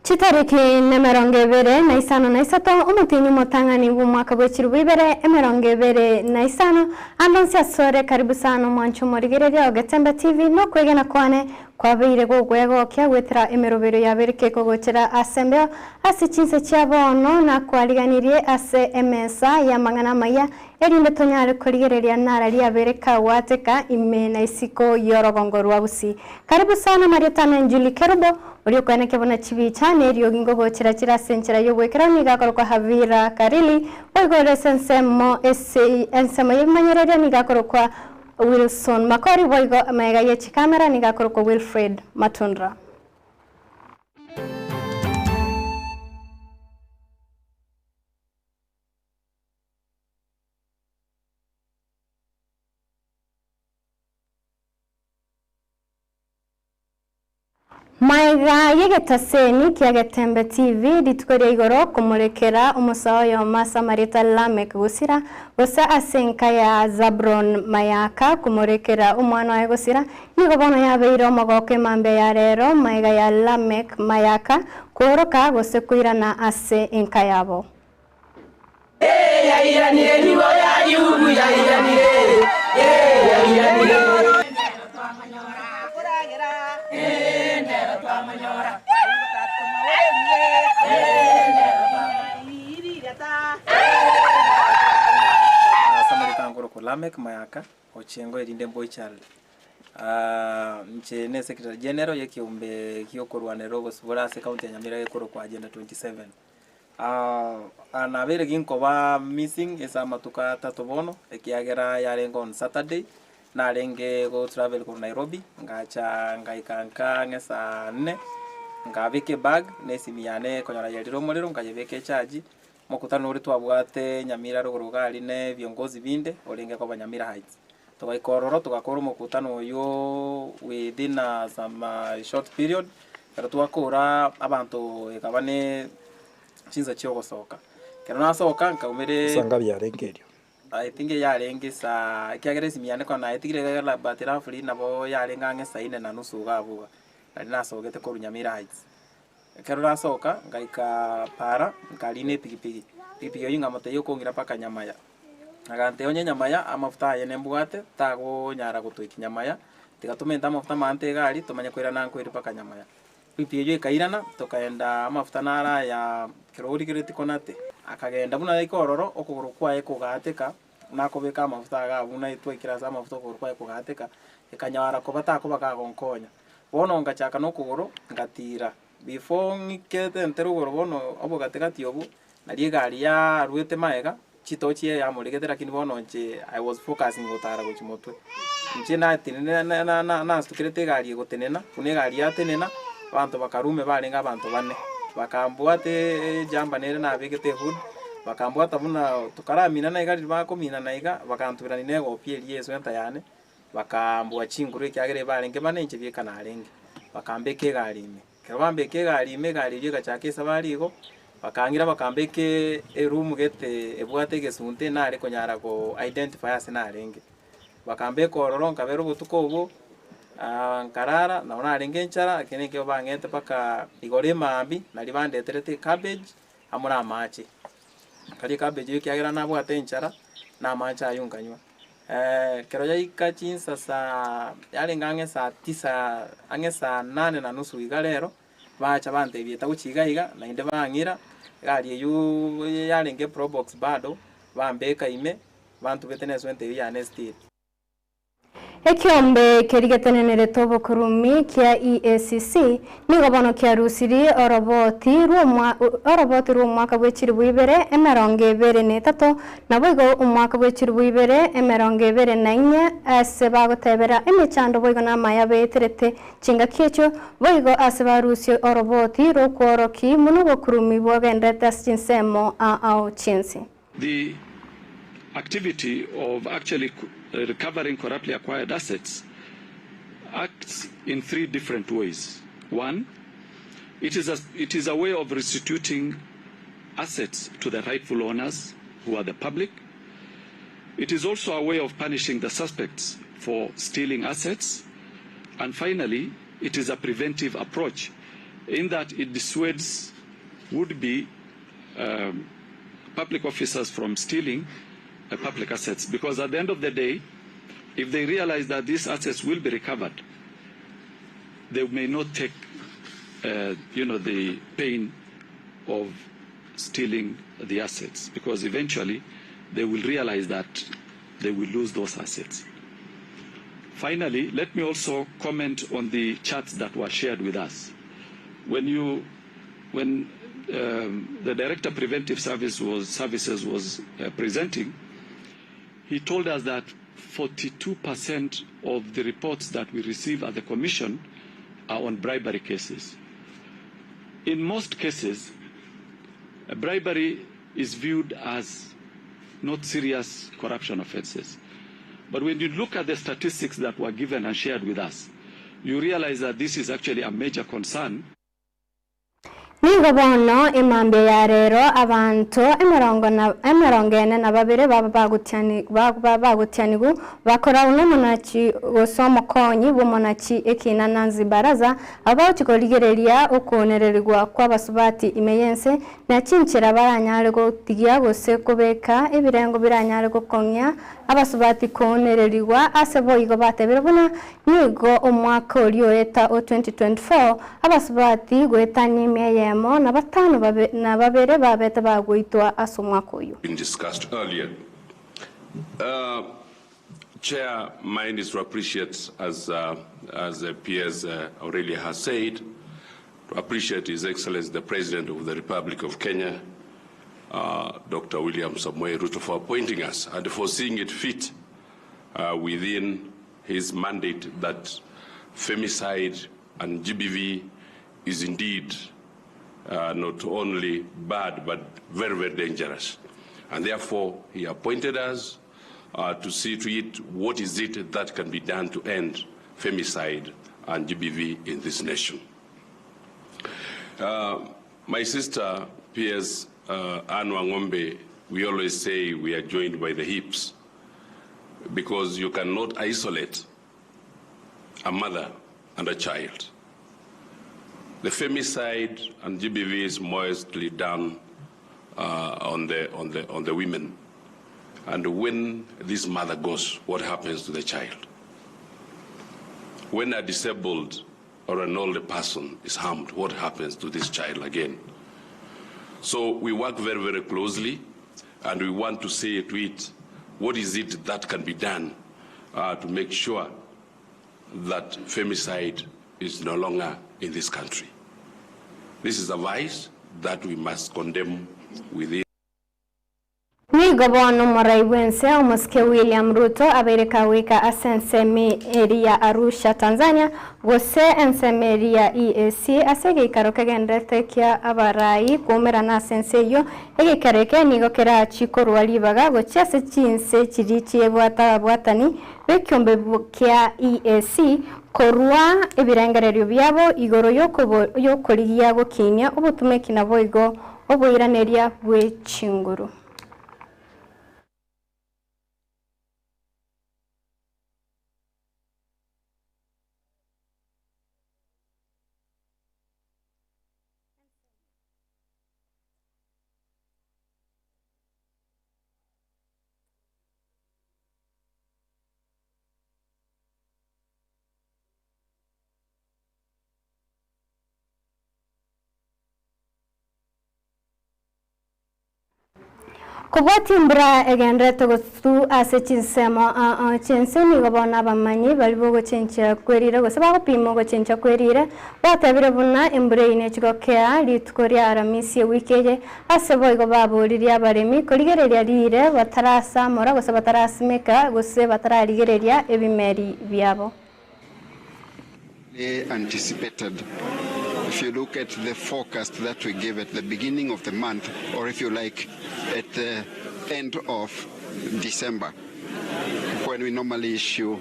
Chitariki nemerongo ebere na isano na isato, omotienyi omotang'ani bw'omwaka bwe chilifu ibere emerongo ebere na isano, ande onsi asore karibu sana omwancho omorigereria o Getembe TV nokwegena kwane kwabeire gogwegokia goetera emeroberio yabeire kekogochera ase embeo ase chinse chia bono nakwariganirie ase emesa y'amang'ana amaya Erinde tonyare korigereria nara riabere kagwateka ime na isiko y'orogongo rwa Gusii. Karibu sana Marieta na Julie Kerubo, oria okwenekia buna chibicha na eriogi ngogochera chire ase enchera y'obwekeranu nigo akorokwa Havira Karili, boigo ore ase ensemo ase ensemo y'ebimanyererio nigo akorokwa Wilson Makori, boigo magega ye chikamera nigo akorokwa Wilfred Matundra. Magega y'egetaseni kia Getembe TV rituko ria igoro komorekera omosae oyomo ase amarieta Lameck Gosira, gose ase enka ya Zabron Mayaka komorekera omwana oye Gosira, nigo bono yabeire omogoko emambia ya rero magega ya Lameck Mayaka kworoka gose koirana ase enka yabo. Ase amarieta nkorokwa Lameck Mayaka, Ochengo erinde Mboichari. Inche ne secretary general ya ekeombe giokorwanerera obosibore ase ekaunti ya Nyamira gekorokwa Agenda 27. Nabeire ginkoba missing ase amatuko atato bono, ekiagera yarenge on Saturday, narenge go travel korwa Nairobi, ngacha ngaika nka ang'e saa nne, nkabeka ebag na esimi yane ekonyora yerire omorero nkayebeka echarge, mokutano oria twabwate Nyamira rogoro iga aria na ebiongozi binde, orenge koba Nyamira Heights. Togaika ororo togakora omokutano oywo within some short period, ekero twakora abanto ekaba ne chinsa chia ogosoka. Ekero nasoka nkaumera Ase ngabi yarenge erio. I think yarenge saa ekiagera esimi yane ekero nayetigire iga but roughly nabo yarenge ang'e saa ine na nusu iga abwo iga, nari nasogete korwa Nyamira Heights. Ekero nasoka ngaika para nkarina epikipiki, epikipiki eywo nkamotebia okong'ira mpaka Nyamaya. Agantebia onye Nyamaya amafuta aye nembwate tagonyara gotoikia Nyamaya, tiga tomente amafuta amante iga aria tomanye koirana nkoire mpaka Nyamaya. Epikipiki eywo ekairana tokaenda amafuta naro aya ekero origereti konate. Akagenda buna yaika ororo okogoro kwaye kogaateka, nakobeka amafuta iga abwo buna twaikire ase amafuta okogoro kwaye kogaateka, ekanyara koba takoba kagonkonya. Bono ngachaka nokogoro ngatiira, before ng'ike entere igoro bono obogatigati obwo, nario egari yaruete magega, chitochi yamoregete lakini bono inche I was focusing gotara gochia motwe. Inche natenene na- na- na- nasukerete egari egotenena, buna egari yatenena, abanto bakarume barenge abanto bane, bakambwata ejamba nere nabegete ehood, bakambwata buna tokaramina iga riria bakominana iga, bakantuberania na egopia eria ya eswenta yane. Bakaambua chinguru ekiagera ebarenge bane inche bieka narenge, bakambeka egari ime. Ekero bambeka egari ime, egari eyio egachaka esabari igo, bakang'ira bakambeka eroom gete ebwate egesunte nare konyara go identify ase narenge. Bakambeka ororo nkabera obotuko obwo, nkarara, nabo narenge enchara lakini ekero bang'ete mpaka igoro emambia, naria bandeterete ecabbage amo na amache. Nkaria ecabbage eyio ekiagera nabwate enchara, na amache aywo nkanywa. Ekero yaika chinsa saa yarenge ang'e saa tisa ang'e saa nane na nusu iga rero, bacha bantebia eta gochia iga iga, naende bang'ira, egari eywo yarenge eprobox bado, bambeka ime, bantubete na eswenta eywo yane estiri. Ekiombe keria getenenerete obokurumi kia EACC nigo bono kiarusirie oroboti rw'omwa oroboti rw'omwaka bwe chilifu ibere emerongo ebere na etato Naboigo omwaka bwe chilifu ibere emerongo ebere na inye ase bagotebera emechando boigo namaya beeterete chingaki echio, boigo ase barusie oroboti rw'okworokia buna obokurumi bwagendererete ase chinsemo ao chi'ense. The activity of actually recovering corruptly acquired assets acts in three different ways. One, it is a, it is a way of restituting assets to the rightful owners who are the public. It is also a way of punishing the suspects for stealing assets. And finally, it is a preventive approach. in that it dissuades would-be public officers from stealing public assets because at the end of the day if they realize that these assets will be recovered they may not take you know the pain of stealing the assets because eventually they will realize that they will lose those assets. Finally, let me also comment on the charts that were shared with us. When you when um, the Director Preventive Service was, Services was presenting, he told us that 42% of the reports that we receive at the Commission are on bribery cases. In most cases, bribery is viewed as not serious corruption offenses. But when you look at the statistics that were given and shared with us, you realize that this is actually a major concern. Nigo bono emambia ya rero abanto emerongo na emerongo ene na babere baba bagotiani baba bagotianigu bakoragwa nomonachi gose omokonyi bw'omonachi ekina Nancy Baraza aba bagochi korigereria okoonererigwa kw'abasubati ime y'ense na chinchera baranyare gotigia gose kobeka ebirengo biranyare gokong'ia Abasubati koonererigwa ase boigo batebire buna nigo omwaka oria oeta o 2024 abasubati goetania emia eyemo na batano na babere babete bagoitwa ase omwaka oyio. Been discussed earlier. Chair, mine is to appreciate, as, as PS Aurelia has said, to appreciate His Excellency the President of the Republic of Kenya, Dr. William Samoei Ruto, for appointing us and for seeing it fit within his mandate that femicide and GBV is indeed not only bad but very, very dangerous. And therefore, he appointed us to see to it what is it that can be done to end femicide and GBV in this nation. My sister, PS Anne Wangombe, we always say we are joined by the hips because you cannot isolate a mother and a child. The femicide and GBV is mostly done on the women. And when this mother goes, what happens to the child? When a disabled or an older person is harmed, what happens to this child again? So we work very, very closely, and we want to say to it, what is it that can be done to make sure that femicide is no longer in this country? This is a vice that we must condemn within. Nigo bono omorai bw'ense omosike William Ruto abeire kagoika ase ensemo eria ya Arusha Tanzania gose ensemo eria ya EAC ase egeikaro kegendererete kia abarai koumerana ase ense eyio. Egeikaro eke nigo kerachie korwa ribaga gochia ase chinse chiria chiebwate ababwatani b'ekiombe kia EAC korua ebirengererio biabo igoro y'okorigia gokinia obotumeki naboigo oboiraneria bwe chinguru. Kobwatia embura egendererete gotu ase chinsemo ao chi'ense, nigo bono abamanyi baria b'ogochenchia kwerire gose bagopima ogochenchia kwerire batebire buna embura eyio nechigokea rituko ria Aramisi ewiki eye, ase boigo baboririe abaremi korigereria riire batarasamora gose batarasimeka gose batararigereria ebimeri biabo. Anticipated. If you look at the forecast that we gave at the beginning of the month, or if you like, at the end of December, when we normally issue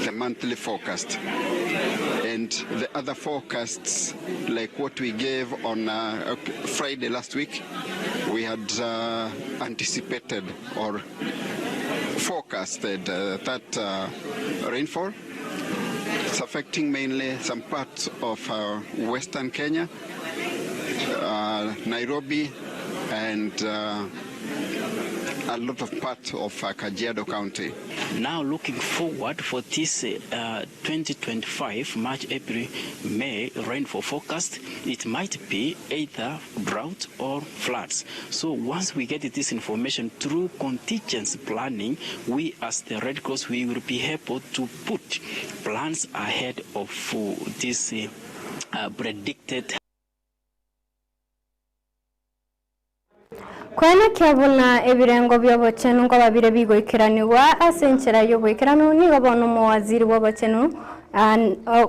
the monthly forecast. And the other forecasts, like what we gave on Friday last week, we had anticipated or forecasted that rainfall. It's affecting mainly some parts of western Kenya, Nairobi and a lot of parts of Kajiado County. Now looking forward for this 2025 March, April, May rainfall forecast, it might be either drought or floods. So once we get this information through contingency planning, we as the Red Cross, we will be able to put plans ahead of this predicted. Koenekia buna ebirengo bi'obochenu nkoba bire bigoikeranigwa ase enchera y'oboikeranu, nigo bono omowaziri bw'obochenu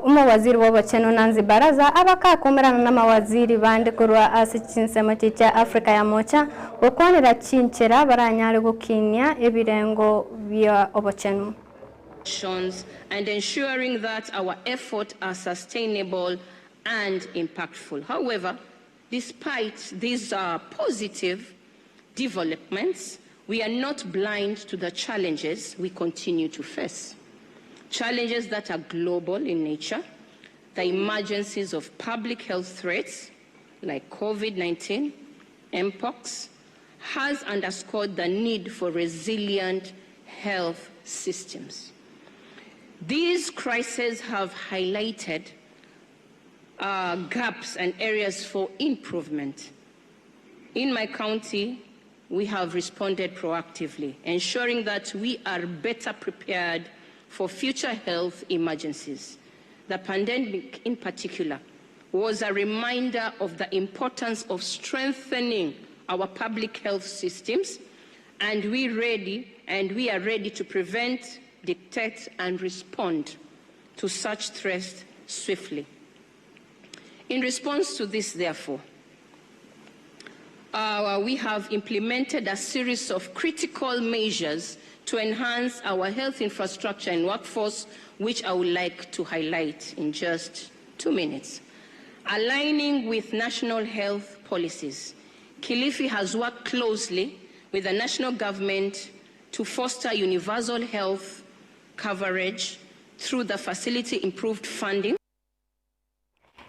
omowaziri bw'obochenu Nancy Baraza abakakomerana n'amawaziri bande korwa ase chinsemo chia Africa ya Mocha gokwanera chinchera baranyare gokinia ebirengo bia obochenu. And ensuring that our efforts are sustainable and impactful. However, despite these positive developments, we are not blind to the challenges we continue to face. Challenges that are global in nature, the emergencies of public health threats like COVID-19, Mpox, has underscored the need for resilient health systems. These crises have highlighted gaps and areas for improvement. In my county, we have responded proactively, ensuring that we are better prepared for future health emergencies. The pandemic, in particular, was a reminder of the importance of strengthening our public health systems, and we are ready to prevent, detect, and respond to such threats swiftly. In response to this, therefore, we have implemented a series of critical measures to enhance our health infrastructure and workforce, which I would like to highlight in just 2 minutes. Aligning with national health policies, Kilifi has worked closely with the national government to foster universal health coverage through the facility improved funding.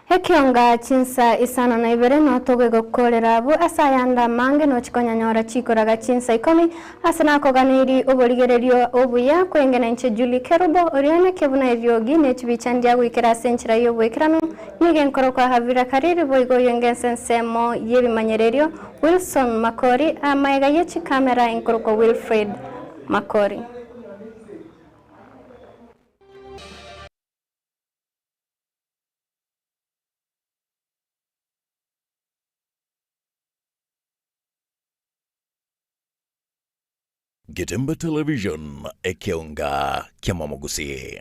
Ekionga chinsa isano na ibere notoge gokorera abu ase ayanda amange nochikonyanyora chikoraga chinsa ikomi ase nakoganiri oborigererio obuya kwengena inche Julie Kerubo orione kebuna eriogi nechibicha ndia goikera ase enchera y'oboikeranu nigo enkoro kwa Havira Kariri boigo yengense ensemo y'ebimanyererio Wilson Makori amaega ye chikamera enkoro kwa Wilfred Makori. Getemba Television, Ekionga, Kiamamogusi.